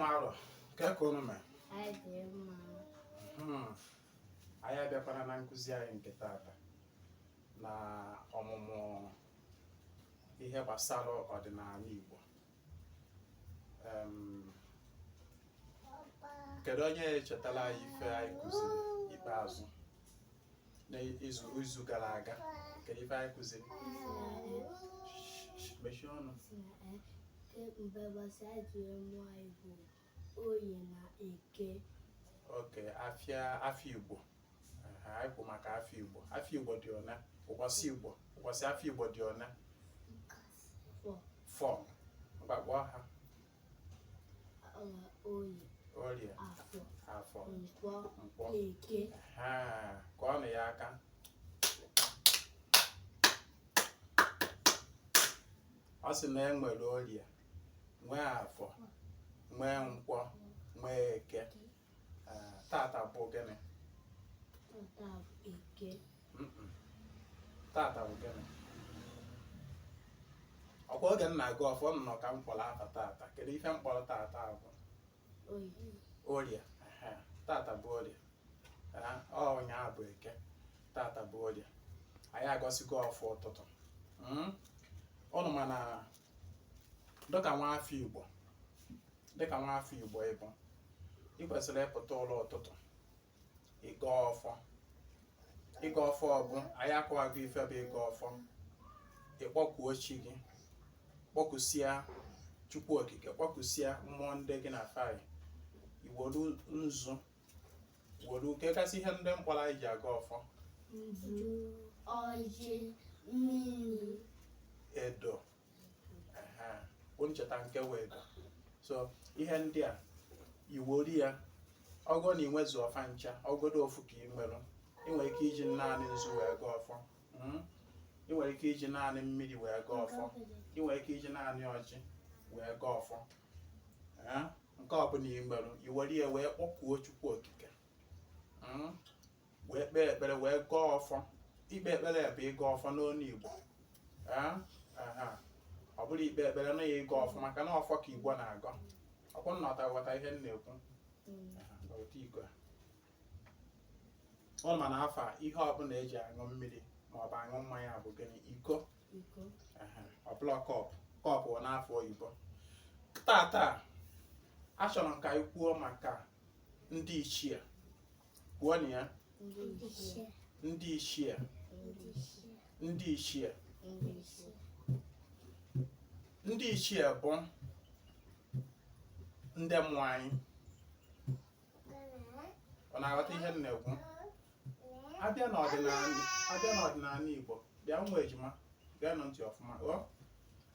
Ụmụ Arọ, kee ka unu mere? Anyị dị mma. Anyị abịakwana na nkụzi anyị nke tata na ọmụmụ ihe gbasara ọdịnala Igbo. Kedu onye echetara anyị ife anyị kụziri ikpeazụ n'izu izu gara aga? Kedu ife anyị kụziri? Mechie ọnụ. Mgbe ụbọchị anyị ji mụọ anyị bụ Oye na Eke. Okay, afịa afịa Igbo. Anyị kwu maka afịa Igbo. Afịa Igbo dị one? Ụbọchị Igbo, ụbọchị afịa Igbo dị one? Four. Four. Ngwa, kpọọ ha. Oye. Orie. Afọ. Afọ. Nkwọ. Nkwọ. Eke. Kụọnụ ya aka. Ọ sị na e nwere Orie, nwee Afọ, nwee Nkwọ, nwee Eke. Tata bụ gịnị? Tata bụ Eke. Tata bụ gịnị? Ọkwa oge m na-agọ ọfọ m nọ ka m kpọrọ afa tata. Kedu ife m kpọrọ tata bụ? Orie. Tata bụ Orie. Ọ ụnyaahụ bụ Eke, tata bụ Orie. Anyị agọsigo ọfọ ụtụtụ. Ụnụ mana dịka nwa afọ Igbo, dịka nwa afọ Igbo ị bụ, ị kwesịrị ịpụta ụla ụtụtụ, ịgọ ọfọ. Ịgọ ọfọ bụ, anyị akọwago ife bụ ịgọ ọfọ. Ịkpọkuo chi gị, kpọkusịa Chukwu Okike, kpọkusịa mmụọ ndị gị na fa yi, iwelu nzu, welu kegasị ihe ndị mkpọrọ anyị ji agọ ọfọ. Nzu, ọjị, mmiri. Edo. Unu cheta nke wụ edo. So ihe ndị a iwori ya, ọgọ na inwezu ọfa ncha, ọgodo ofu ka ị nwere. Ị nwere ike iji naanị nzu wee gọọ ọfọ. Ị nwere ike iji naanị mmiri wee gọọ ọfọ. Ị nwere ike iji naanị ọjị wee gọọ ọfọ. Nke ọbụla ị nwere, iwere ya wee kpọkuo Chukwu Okike, Wee kpee ekpere, wee gọọ ọfọ. Ikpe ekpere bụ ịgọ ọfọ n'onu Igbo. Ọ bụrụ ikpe ekpere na ya ịgọ ọfọ, maka na ọfọ ka Igbo na-agọ. Ọkwụ nnọta ghọta ihe m na-ekwu. Ghọta iko a. Ọ ma na afa ihe ọbụla eji aṅụ mmiri maọbụ aṅụ mmanya bụ gịnị? Iko. Ọ bụla cup. Cup bụ n'afa oyibo. Tata achọrọ m ka anyị kwuo maka ndị ichie. Kwuo na ya. Ndị ichie. Ndị ichie. Ndị ichie bụ ndị mụọ anyị. Ọ na-aghọta ihe m na-ekwu? Abịa n'ọdịnala Igbo, bịa nwa ejima, geenụ ntị ọfụma. Ọ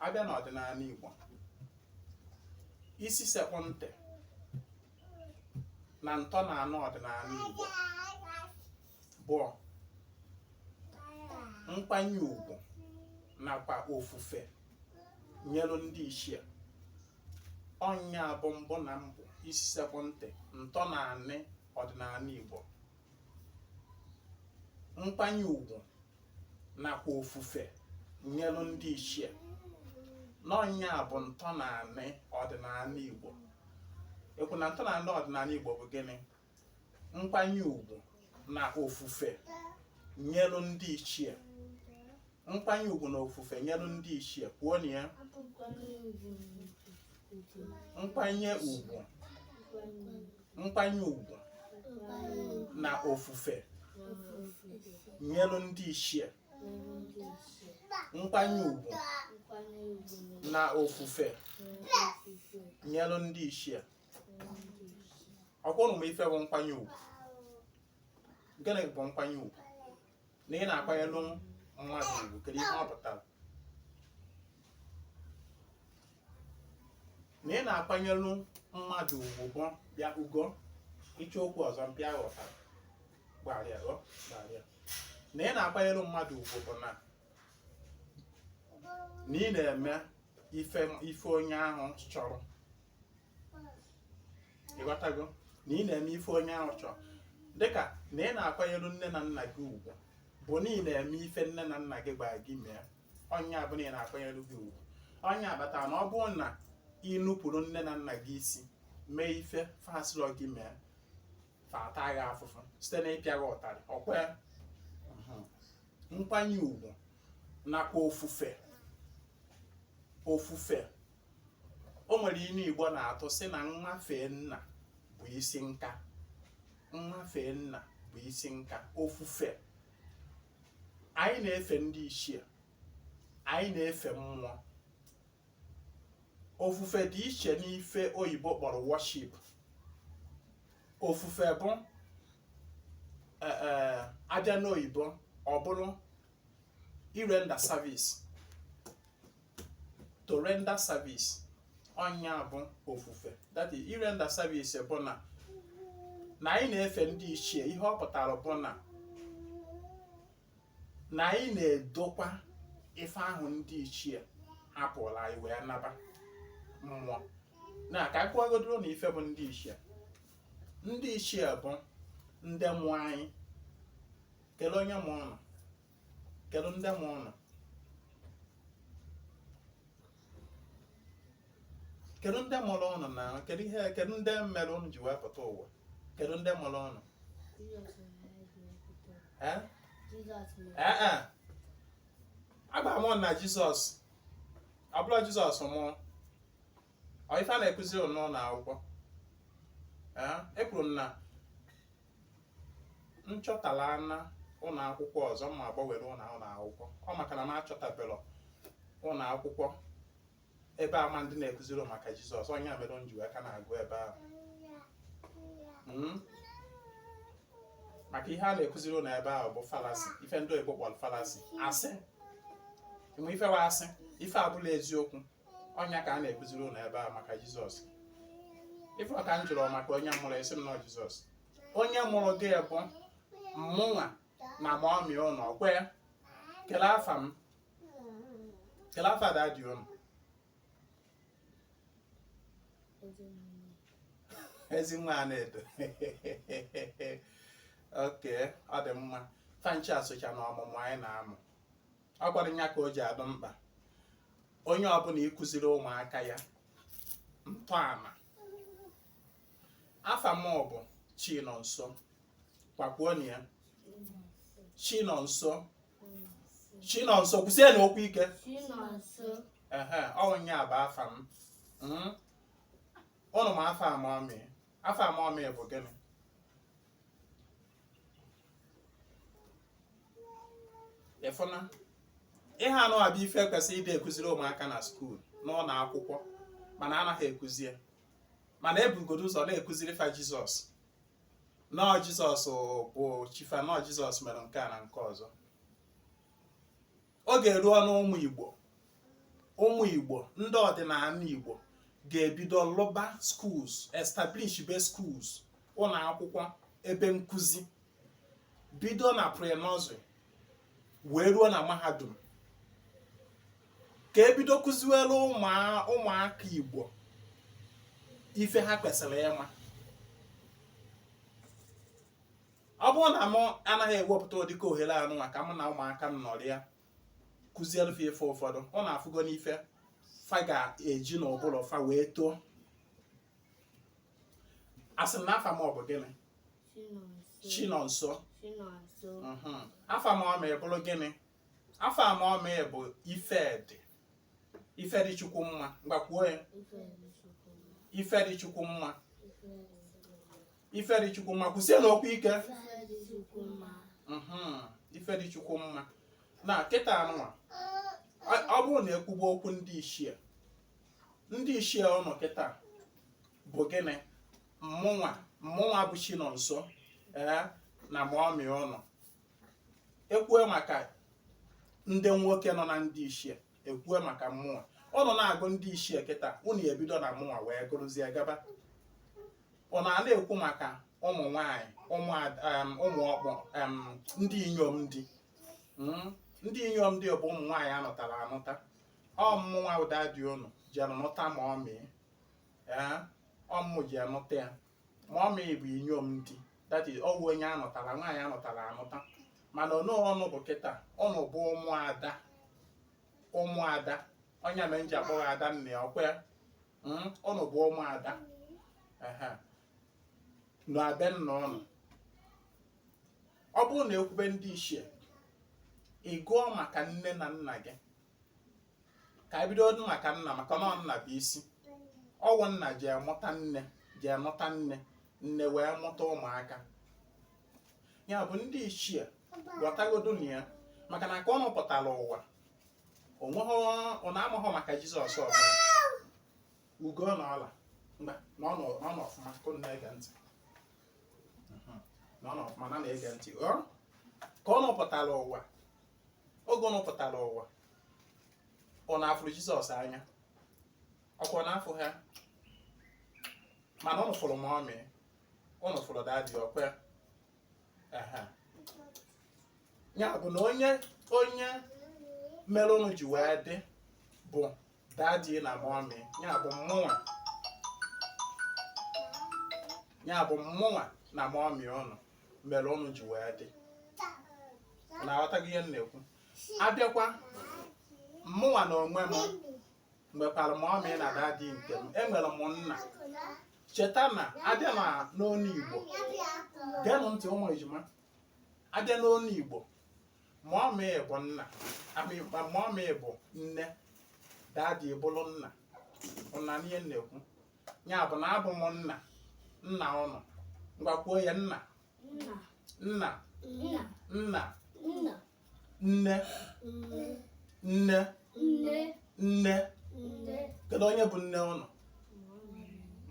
abịa n'ọdịnala Igbo, isi sekpụ ntị na ntọnala ọdịnala Igbo bụ nkwanye ugwu nakwa ofufe nyelu ndị ichie. Ọ nya bụ mbụ na mbụ, isi sekpụ ntị ntọnala ọdịnala Igbo, nkwanye ugwu nakwa ofufe nyelu ndị ichie. Na ọ nya bụ ntọnala ọdịnala Igbo. Ekwu na ntọnala ọdịnala Igbo bụ gịnị? Nkwanye ugwu na ofufe nyelu ndị ichie. Nkwanye ugwu na ofufe nyelu ndị ichie. Kwuo na ya. Nkwanye ugwu, nkwanye ugwu na ofufe nyelu ndị ichie. Nkwanye ugwu na ofufe nyelu ndị ichie. Ọkwa ụnụ ma ife bụ nkwanye ugwu? Gịnị bụ nkwanye ugwu? Na ị na-akwanyelu mmadụ ugwu, kedu ihe ọ pụtara? Na ị na-akwanyelu mmadụ ugwu bụ, bịa Ugo, ịchọ okwu ọzọ mpịa ghọtara, gbarịa ọ gbarịa. Na ị na-akwanyelu mmadụ ugwu bụ na na ị na-eme ife ife onye ahụ chọrọ. Ịghọtago? Na ị na-eme ife onye ahụ chọrọ, dịka na ị na-akwanyelu nne na nna gị ugwu bụ na ị na-eme ife nne na nna gị gwara gị mee. Ọ nya bụ na ị na-akwanyelu gị ugwu. Ọ nya kpatara na ọ bụrụ na ị nupụrụ nne na nna gị isi, Mee ife fa asịrọ gị mee, fa ata gị afụfụ site n'ịpịa gị ụtarị. Ọkwa nkwanye ugwu nakwa ofufe. Ofufe, o nwere inu Igbo na-atụ sị na nwa fee nna bụ isi nka. Nwa fee nna bụ isi nka. Ofufe, anyị na-efe ndị ichie, anyị na-efe mmụọ. Ofufe dị iche n'ife oyibo kpọrọ worship. Ofufe bụ ee, abịa n'oyibo, ọ bụrụ irender service, to render service. Ọnya bụ ofufe. That is, irender service bụ na anyị na-efe ndị ichie. Ihe ọ pụtara bụ na anyị na-edokwa ife ahụ ndị ichie hapụrụ anyị wee naba mmụọ. Na ka anyị kwuwagodoro na ife bụ ndị ichie. Ndị ichie bụ ndị mụọ anyị. Kedu onye mụọ ụnụ? Kedu ndị mụọ ụnụ? Kedu ndị mụrụ ụnụ? Na kedu ihe, kedu ndị mere ụnụ ji wee pụta ụwa? Kedu ndị mụrụ ụnụ? Jizọs mere anyị ji wee pụta ụwa. Ee? Jizọs mere. Ee, agba m na Jizọs, ọ bụla Jizọs mụọ ọ ife a na-ekụziri ụnụ n'ụlọ akwụkwọ. Ee, ekwuru m na nchọtala ana ụlọ akwụkwọ ọzọ ma agbanwere ụlọ akwụkwọ ọ, maka na m achọtabero ụlọ akwụkwọ ebe ama ndị na-ekụziri maka Jizọs. Onye mere m ji wee ka na-agụ ebe ahụ. Maka ihe a na-ekụziri ụlọ ebe ahụ bụ fallacy, ife ndị oyibo kpọrọ fallacy, asị. Enwe ife wa asị, ife abụla eziokwu. Ọnya ka a na-ekụziri ụlọ ebe ahụ maka Jizọs. Ife ọ ka m jụrụ maka onye mụrụ, esi m nọ Jizọs. Onye mụrụ gị bụ mụnwa na mummy ụnụ. Kwe, kelee afa m, kelee afa daddy ụnụ. Ezinụlọ. Ezi nwa a na-edo. Oke, ọ dị mma. Fanchi asụcha na ọmụmụ anyị na-amụ, ọ gwara ya ka o ji adụ mkpa onye ọbụla ịkụziri ụmụaka ya ntọala. Afa m bụ Chinonso. Kwakwuo na ya, Chinonso. Chinonso, kwụsie na okwu ike. Chinonso. Ehe, ọ nya bụ afa m. Ụnụ ma afa mummy? Afa mummy bụ gịnị? Ịfụna ihe anụ a bụ ife kwesịrị ịdị ekụziri ụmụaka na school, n'ụlọ akwụkwọ, mana anaghị ekuzi ya. Mana ebugodo ụzọ na-ekụziri fa Jizọs, nọọ Jizọs bụ chifa, nọọ Jizọs mere nke a na nke ọzọ. Oge eruo na ụmụ Igbo, ụmụ Igbo ndị ọdịnala Igbo ga-ebido lụba schools, establish be schools, ụlọ akwụkwọ ebe nkụzi bido na pre-nursery wee ruo na mahadum, ka ebido kụziwere ụmụaka Igbo ife ha kwesịrị ịma. Ọ bụrụ na m anaghị ewepụta ụdịka ohere anụnwa ka mụ na ụmụaka m nọrịa kụziere fa ife ụfọdụ, ọ na-afụgo n'ife fa ga-eji n'ụbụrụ fa wee too. Asị m na afa m ọ bụ gịnị? Chinonso. Chinonso. Chinonso. Afa m ọma bụrụ gịnị? Afa m ọma bụ Ifedị, Ifedị Chukwu mma. Ngwakwuo ya. Ifedị Chukwu mma. Ifedị Chukwu mma. Ifedị Chukwu mma. Ifedị Chukwu mma, kwụsie n'okwu ike. Ifedị Chukwu mma. Ifedị Chukwu mma. Na kịta anụnwa, ọ bụrụ na ekwugbo okwu ndị ichie, ndị ichie ụnụ kịta bụ gịnị? Mụnwa, mụnwa bụ Chinonso, ee, na mummy ụnụ. Ekwue maka ndị nwoke nọ na ndị ichie, ekwue maka mmụọ ụnụ na-agụ ndị ichie kịta. Ụnụ ebido na mụnwa wee gụrụzie gaba. Ụnụ a na-ekwu maka ụmụ nwanyị, ụmụ ọkpụ, ndị inyom, dị ndị inyom dị bụ ụmụ nwaanyị anụtara anụta. Ọ mmụnwa ụda dị ụnụ jere nụta mummy. Ee, ọmụ ji anụta ya. Mummy bụ inyom dị, that is, ọwụ onye anụtara, nwaanyị anụtara anụta. Mana onu ọnụ bụ kịta ụnụ bụ ụmụada, ụmụada. Onye mere nji akpọghị ada nna ya ọkwa ya. Ụnụ bụ ụmụada. Ehe. Na be nna ụnụ, ọ bụrụ na ekwube ndị ichie, ị gụọ maka nne na nna gị. Ka anyị bido maka nna, maka na ọ nna bụ isi. Ọwụ nna ji amụta nne, ji amụta nne, nne wee mụta ụmụaka. Ya bụ, ndị ichie, ghọtagodu na ya, maka na ka ọ pụtara ụwa, onweghị ọ na-amaghọ maka Jizọs ọbụla. Ugo na ọla mgba na ọ nọ ọfụma ka unu na-ege ntị. Na ọ nọ ọfụma na na-ege ntị. Ọ ka ọ nọpụtara ụwa, oge ọ nọpụtara ụwa, ọ na-afụrụ Jizọs anya, ọkwa na-afụ ha, mana ọ fụrụ mummy, ọ fụrụ daddy, ọkwa ehe. Ya bụ na onye mere unu ji wee dị bụ daddy na mummy. Ya bụ mụnwa, ya bụ mụnwa na mummy unu mere unu ji wee dị. Na-aghọtago ihe m na-ekwu? Abịakwa mụnwa na onwe m nwekwara mummy na daddy nke m. Enwere m nna. Cheta na abịa na n'onu Igbo, geenụ ntị, ụmụ ejima, abịa n'onu Igbo, mummy bụ nna, mummy bụ nne, daddy bụrụ nna. Ụna n'ihe m na-ekwu, ya bụ na abụ m nna, nna ụnụ. Ngwa, kwuo ya: nna. Nna. Nna. Nna. Nna. Nna. Nne. Nne. Nne. Nne. Nne. Nne. Kedu onye bụ nne ụnụ?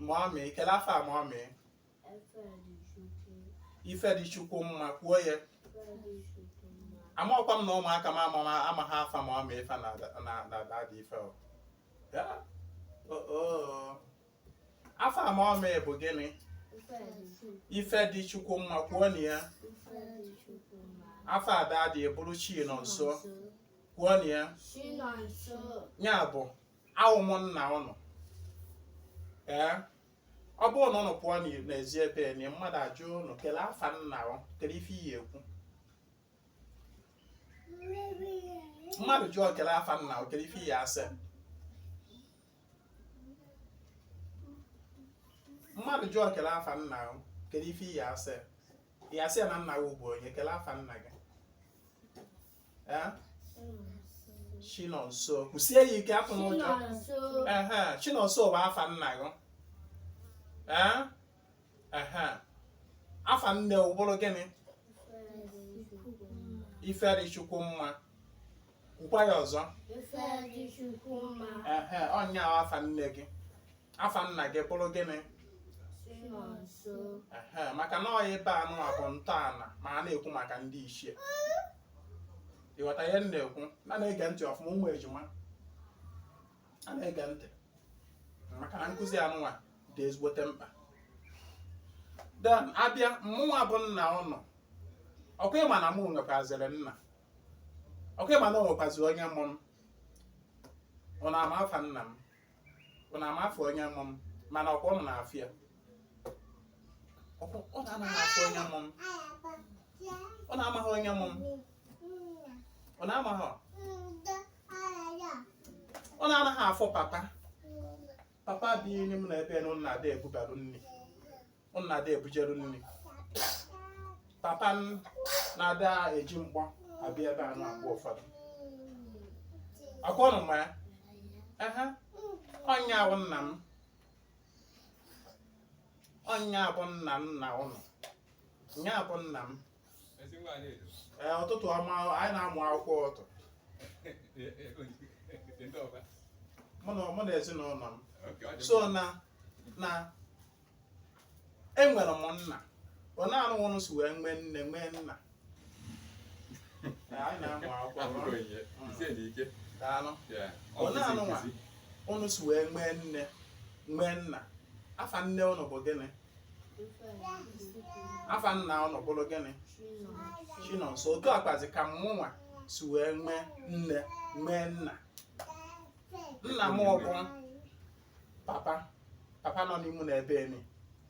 Mummy. Kedu afa mummy? Ife dị Chukwu. Ife dị Chukwu mma. Kwuo ya. Ife dị Chukwu mma. Amakwa m na ụmụaka m ama amaghị afa mummy ife na na na daddy ife o. Ya. O, afa mummy bụ gịnị? Ife dị Chukwu. Ife dị Chukwu mma. Kwuo na ya. Ife dị Chukwu mma. Afa daddy bụrụ Chinonso. Kwuo na ya. Chinonso. Ya bụ awụ m nna ụnụ. Ee, ọ bụrụ na ụnụ pụọ n'ezi ebe na mmadụ ajụ ụnụ kelee afa nna ọ, kedu ife iyi ekwu? Mmadụ jụọ kelee afa nna ọ, kedu ife iyi asị? Mmadụ jụọ kelee afa nna ọ, kedu ife iyi asị? Ya asị ya na nna gị bụ onye? Kelee afa nna gị? Ee, Chinonso. Kwụsie ya ike, apụ n'ụjọ. Chinonso. Ehe, Chinonso bụ afa nna gị. Ee, ehe, afa nne ọ bụrụ gịnị? Ife dị Chukwu mma. Ife dị Chukwu mma. Kwukwa ya ọzọ. Ife dị Chukwu mma. Ehe, ọnya afa nne gị. Afa nna gị bụrụ gịnị? Chinonso. Ehe, maka na ọ ebe anụ a bụ ntọala ma a na-ekwu maka ndị ichie. Ịghọta ihe m na-ekwu? Na na-ege ntị ọfụma, ụmụ ejima, a na-ege ntị, maka na nkụzi anụnwa dị ezigbote mkpa. Then abịa mụnwa bụ nna ụnụ, ọkwa ịma na mụ nwekwazịrị nna, ọkwa ịma na o nwekwazị onye mụ m. Ụnụ ama afa nna m, ụnụ ama afa onye mụ m, mana ọkwa ụnụ na-afịa ọkwa ụnụ anaghị afụ onye mụ m. Ụnụ amaghị onye mụ m. Ụnụ amaghị, ụnụ anaghị afụ papa. Papa bi m na ebe na ụnụ na-ada ebubarụ nri, ụnụ na-ada ebujeru nri. Papa m na-ada eji mkpọ abịa ebe anụ agba ụfọdụ. Ọkwa ụnụ ma ya? Ehe, ọnya bụ nna m, ọnya bụ nna nna ụnụ, nya bụ nna m. Ee, ụtụtụ ọma. Anyị na-amụ akwụkwọ ụtụ, mụ na ezinụlọ m. So na enwere m nna ọ na-arụ ụnụ si wee nwee nne, nwee nna. Ee, anyị na-amụ akwụkwọ. Daalụ. Ọ na-anụ nwa ụnụ si wee nwee nne, nwee nna. Afa nne ụnụ bụ gịnị? Afa nna ụnụ bụrụ gịnị? Chinonso. Otu akpazi ka mụnwa si wee nwee nne, nwee nna. Nna m bụ papa. Papa nọ n'ime na ebe eni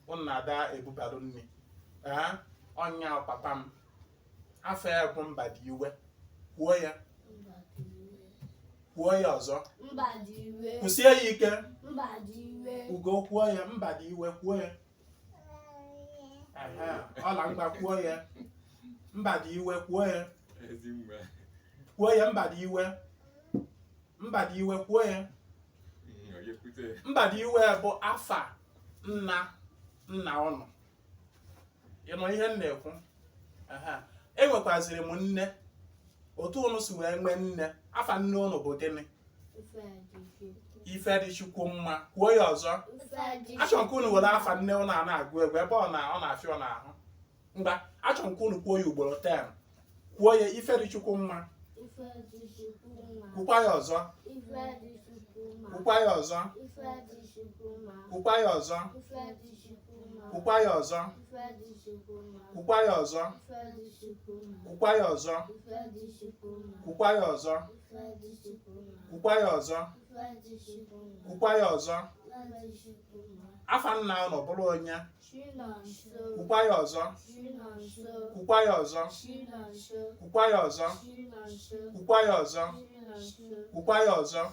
ụnụ na-ada ebubarụ nri. Ee, ọnya papa m, afọ ya bụ mba dị iwe. Kwuo ya, kwuo ya ọzọ. Mba dị iwe. Kwụsie ya ike. Mba dị iwe. Ugo kwuo ya. Mba dị iwe, kwuo ya. Ehe, ọla mgba, kwuo ya. Mba dị iwe, kwuo ya. Ezi mma. Kwuo ya. Mba dị iwe, mba dị iwe, kwuo ya. Onye kwute. Mba dị iwe bụ afa nna nna ụnụ. Ị nụ ihe m na-ekwu? Aha. Enwekwaziri m nne. Otu ụnụ si wee nwee nne, afa nne ụnụ bụ gịnị? Ife dị Chukwu mma. Kwuo ya ọzọ. Achọrọ nke unu were afa nne ụnụ a na-agụ egwu ebe ọ na-afịa ọ n'ahụ. Mgba, achọrọ nke unu kwuo ya ugboro 10. Kwuo ya: ife dị Chukwu mma. Kwukwa ya ọzọ. Kwukwa ya ọzọ. Kwukwa ya ọzọ. Kwukwa ya ọzọ. Kwukwa ya ọzọ. Kwukwa ya ọzọ. Kwukwa ya ọzọ. Kwukwa ya ọzọ. Kwukwa ya ọzọ. Afa nna ụnụ bụrụ onye? Kwukwa ya ọzọ. Kwukwa ya ọzọ. Kwukwa ya ọzọ. Kwukwa ya ọzọ. Kwukwa ya ọzọ.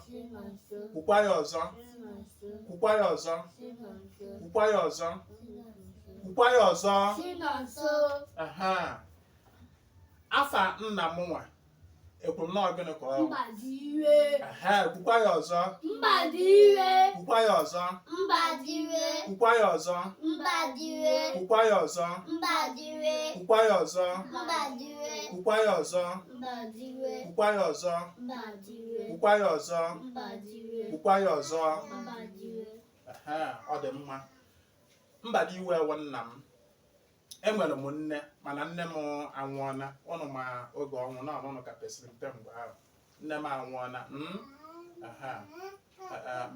Kwukwa ya ọzọ. Kwukwa ya ọzọ. Kwukwa ya ọzọ. Kwukwa ya ọzọ. Aha. Afa nna m nwa ekwuru m na ọ gịnị ka ọ bụ? Mbadiwe. Ehe, kwukwa ya ọzọ. Mbadiwe. Kwukwa ya ọzọ. Mbadiwe. Kwukwa ya ọzọ. Mbadiwe. Kwukwa ya ọzọ. Mbadiwe. Kwukwa ya ọzọ. Mbadiwe. Kwukwa ya ọzọ. Mbadiwe. Kwukwa ya ọzọ. Mbadiwe. Kwukwa ya ọzọ. Mbadiwe. Kwukwa ya ọzọ. Mbadiwe. Ehe, ọ dị mma. Mbadiwe ewe nna m. Enwere m nne, mana nne m anwụọna. Ụnụ ma oge ọnwụ na ọnụnụ ka pesịrị mpe mgbe ahụ nne m anwụọna. Aha.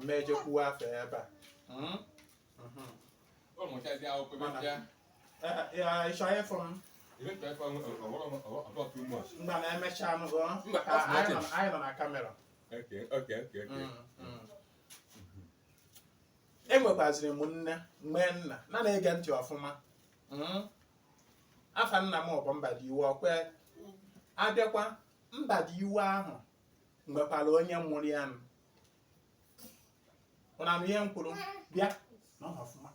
Mmejekwuwe afọ ebe a. Mhm. Ọ mụchazi akwụkwọ emechaa. Ee, ya, ị chọrọ ịfụ m? Ihe nchọ ịfọ ọrụ too much. Mgbe na emechaa m gụọ. Mba, ka that's anyị nothing. anyị nọ na camera. Okay. Enwekwaziri m nne, nwee nna na na-ege ntị ọfụma. Afa nna m bụ Mbadiwe. Ọkwe abịakwa, Mbadiwe ahụ nwekwara onye mụrụ ya. Nụ ụna anụ ihe m kwuru? Bịa nọ ọfụma,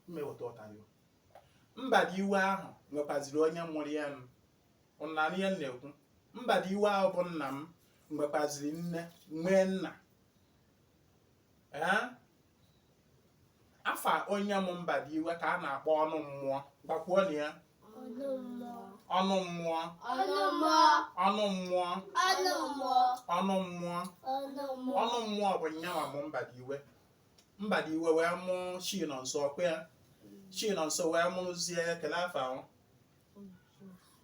mmeweta ụtarị o. Mbadiwe ahụ nwekwaziri onye mụrụ ya. Nụ ụna anụ ihe m na-ekwu? Mbadiwe ahụ bụ nna m nwekwaziri nne, nwee nna. Ee, afa onye m Mbadiwe ka a na-akpọ ọnụ mmụọ. Gbakwuo na ya. Ọnụ mmụọ. Ọnụ mmụọ. Ọnụ mmụọ. Ọnụ mmụọ. Ọnụ mmụọ. Ọnụ mmụọ. Ọnụ mmụọ. Ọnụ mmụọ bụ nyanwa mụ Mbadiwe. Mbadiwe wee mụọ Chinonso. Ọkwa ya, Chinonso wee mụrụzie, kelee afa ahụ,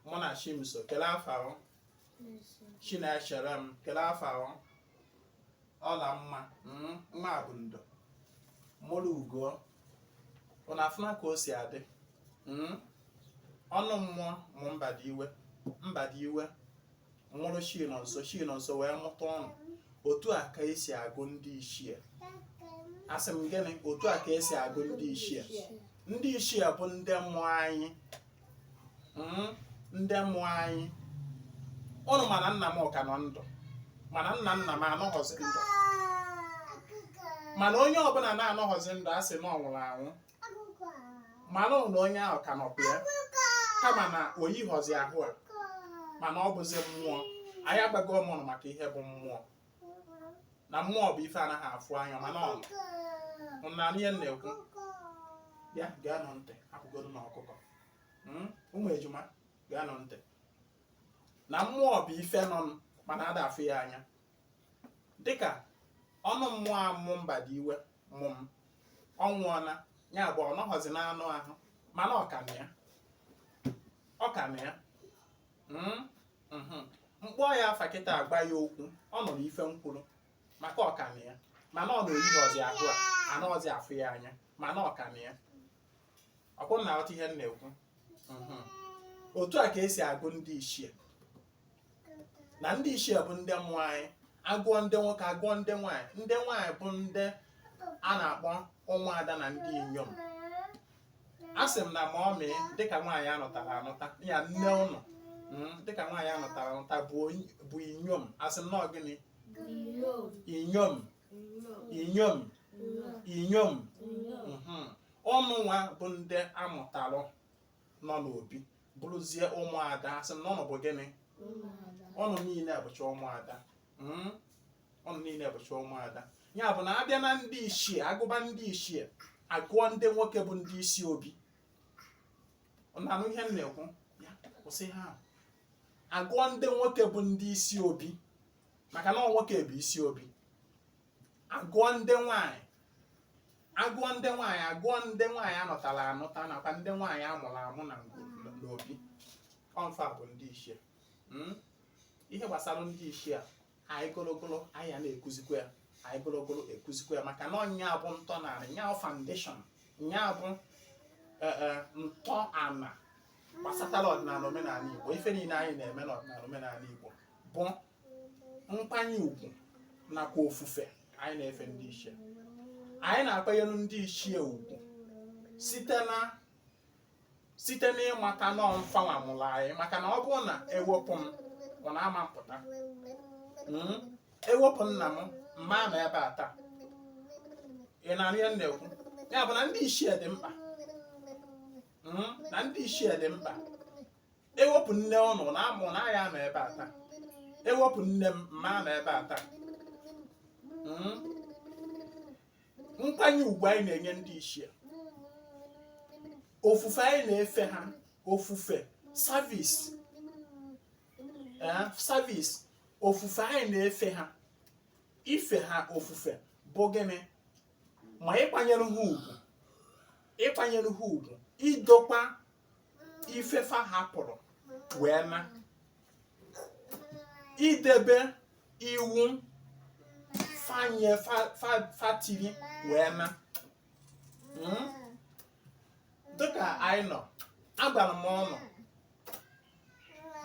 mụ na Chimso. Kelee afa ahụ, Chinechere m. Kelee afa ahụ, ọla mma. Nwa bụ ndo mụrụ ugo. Ụna afụna ka o si adị. Ọnụ mmụọ mụ Mbadiwe. Mbadiwe mụrụ Chinonso. Chinonso wee mụta ụnụ. Otu a ka esi agụ ndị ichie. Asị m gịnị? Otu a ka esi agụ ndị ichie. Ndị ichie bụ ndị mmụọ anyị. Ndị mmụọ anyị. Ụnụ mana nna m ka nọ ndụ, mana nna nna m anọghọzi ndụ. Mana onye ọbụla na-anọghọzi ndụ, asị na ọ nwụrụ anwụ, mana ọ na onye ahụ ka nọkwa ya, kama na o yighọzi ahụ a, mana ọ bụzi mmụọ. Anyị agbago m ụnụ maka ihe bụ mmụọ, na mmụọ bụ ife anaghị afụ anya, mana ọ nọ na ihe m na-ekwu. Bịa, gaa nụ ntị. Akwụgodo na ọkụkọ. Ụmụ ejima, gaa nụ ntị na mmụọ bụ ife nọ nụ, mana ada afụ ya anya. Dịka ọnụ mmụọ amụ Mbadiwe mụ m, ọ nwụọna, ya bụ ọ nọghọzi n'anụ ahụ, mana ọ ka na ya, ọ ka na ya. Mkpọọ ya afa kịta, agba ya okwu, ọ nụrụ ife m kwuru, maka ọ ka na ya, mana ọ na oyighọzi ahụ a anọghọzi afụ ya anya, mana ọ ka na ya. Ọkwụ na aghọta ihe m na-ekwu? Otu a ka esi agụ ndị ichie. Na ndị ichie bụ ndị mmụọ anyị. Agụọ ndị nwoke, agụọ ndị nwanyị. Ndị nwanyị bụ ndị a na-akpọ ụmụada na ndị inyom. A sị m na ma ọ mee dịka nwaanyị anụtara anụta, ya nne ụnụ, dịka nwaanyị anụtara anụta bụ inyom. Asị m na ọ gịnị? Inyom. Inyom. Inyom. Inyom. Ụnụ nwa bụ ndị amụtalụ nọ n'obi bụrụzie ụmụada. Asị m na ụnụ bụ gịnị? Ụnụ niile bụcha ụmụada. Ụnụ niile bụcha ụmụada. Ya bụ na abịa na ndị ichie, agụba ndị ichie, agụọ ndị nwoke bụ ndị isi obi. Na-anụ ihe m na-ekwu ya? Kwụsị ha. Agụọ ndị nwoke bụ ndị isi obi, maka na ọ nwoke bụ isi obi. Agụọ ndị nwanyị, agụọ ndị nwanyị, agụọ ndị nwanyị anụtara anụta nakwa ndị nwanyị amụrụ amụ na n'obi. Ọmfa bụ ndị ichie. Ihe gbasara ndị ichie a, anyị gologolo anyị na-ekuzikwa ya, anyị gologolo ekuzikwa ya, maka na ọnya bụ ntọala, nya foundation, nya bụ ntọala gbasatara ọdịnala omenala Igbo. Ife niile anyị na-eme n'ọdịnala omenala Igbo bụ nkwanye ugwu nakwa ofufe anyị na-efe ndị ichie. Anyị na-akwanyere ndị ichie ugwu site n'ịmata nọọ mfanwa mụrụ anyị, maka na ọ bụrụ na ewepụ m, ọ na-ama mpụta. Ewepụ nna m, mma nọ ebe a taa. Ị na-anụ ihe m na-ekwu? Ya bụ na ndị ichie dị mkpa. Na ndị ichie dị mkpa. Ewepụ nne ụnụ na amụ na ya nọ ebe a taa. Ewepụ nne m, mma nọ ebe a taa. Nkwanye ugwu anyị na-enye ndị ichie, ofufe anyị na-efe ha, ofufe service, service, ofufe anyị na-efe ha, ife ha ofufe bụ gịnị? Ma ịkwanyere ha ugwu, ịkwanyere ha ugwu, idokwa ifefa hapụrụ wee na idebe iwu fanye fatiri wee na. Dịka anyị nọ, agwara m ọnụ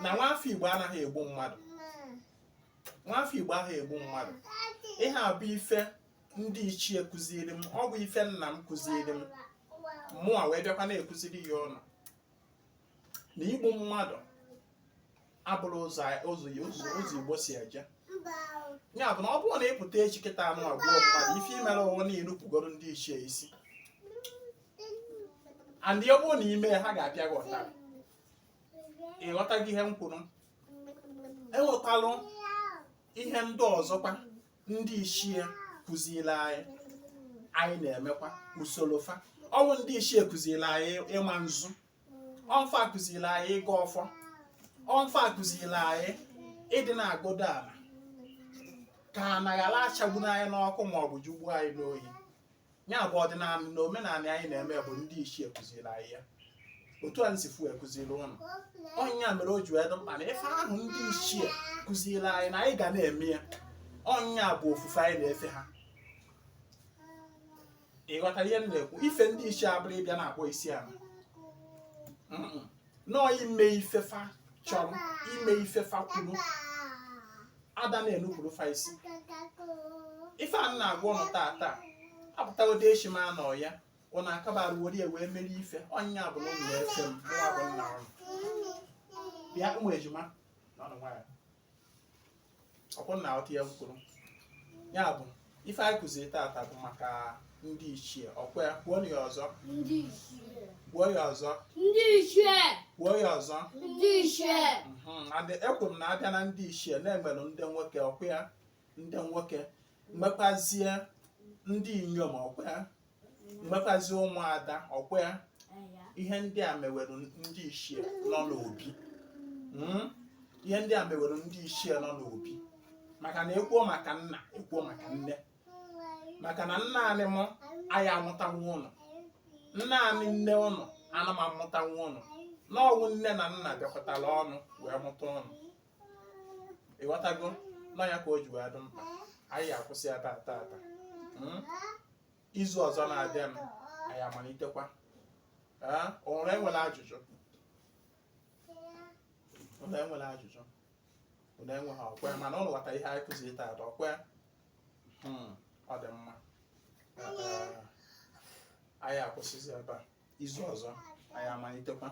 na nwafọ Igbo anaghị egbu mmadụ. Nwafọ Igbo anaghị egbu mmadụ. Ihe a bụ ife ndị ichie kụziri m, ọ bụ ife nna m kụziri m, mụnwa wee bịakwa na-ekụziri ya ọnụ, na igbu mmadụ abụrụ ụzọ ụzọ ụzọ Igbo si eje. Ya bụ na ọ bụrụ na ị pụta echi kịta anụ agbuo mmadụ, ife imere ụwa na inupụgoro ndị ichie isi. And ọ bụrụ na ime, ha ga-apịa gị ụtarị. Ị ghọtaghị ihe m kwuru? Enwekwalụ ihe ndị ọzọkwa ndị ichie kụziri anyị, anyị na-emekwa usoro fa. Ọnwụ ndị ichie kụziri anyị ịma nzu, ọmfa kụziri anyị ịga ọfọ, ọmfa kụziri anyị ịdị na-agụdo ala ka a na ghara achagburu anyị n'ọkụ ma ọ bụ jugbuo anyị n'oyi. Ya bụ ọdịnala na omenala anyị na-eme bụ ndị ichie kụziri anyị ya. Otu a nsifu ekụziri ụnụ ọnya mere o ji wee dị mkpa na ife ahụ ndị ichie kụziri anyị na anyị ga na-eme ya. Ọnya bụ ofufe anyị na-efe ha. Ị ghọtara ihe m na-ekwu? Ife ndị ichie abụrụ ịbịa na-akpọ isi ala. Nọọ ime ife fa chọrọ, ime ife fa kwuru, ada na-enupụrụ fa isi. Ife a m na-agwa ụnụ taa taa apụtagodo echi m anọ ya, ụnụ akabara were ya wee mere ife. Ọnya bụ na ụnụ na-efe m, mụnwa bụ nna ụnụ. Bịa, ụmụ ejima nọnụ nwayọ. Ọkwụ na aghọta ihe m kwuru? Ya bụ ife anyị kụziri tata bụ maka ndị ichie. Ọkwa ya? Kwuo ya ọzọ. Ndị ichie. Kwuo ya ọzọ. Ndị ichie. Kwuo ya ọzọ. Ndị ichie. And ekwuru m na abịa na ndị ichie, na-enwere ndị nwoke, ọkwa ya? Ndị nwoke, nwekwazie ndị inyom, ọkwa ya? Nwekwazie ụmụada, ọkwa ya? Ihe ndị a mewere ndị ichie nọ n'obi. Ihe ndị a mewere ndị ichie nọ n'obi, maka na ekwuo maka nna, ekwuo maka nne, maka na nna anyị mụ anyị amụtanwu ụnụ, nna anyị nne ụnụ ana m amụtanwu ụnụ, n'ọnwụ nne na nna bịakọtara ọnụ wee mụta ụnụ. Ịghọtago? Nọ ya ka o ji wee dị mkpa. Anyị akwụsị ebe a tata. Izu ọzọ na-abịa m, anyị amalitekwa. Ee, o nwere enwere ajụjụ? Ụnụ enwere ajụjụ? Ụnụ enweghị, ọkwe? Mana ụnụ ghọta ihe anyị kụziri taata, ọkwe? Ọ dị mma. Ee, anyị akwụsịzi ebe a. Izu ọzọ anyị amalitekwa.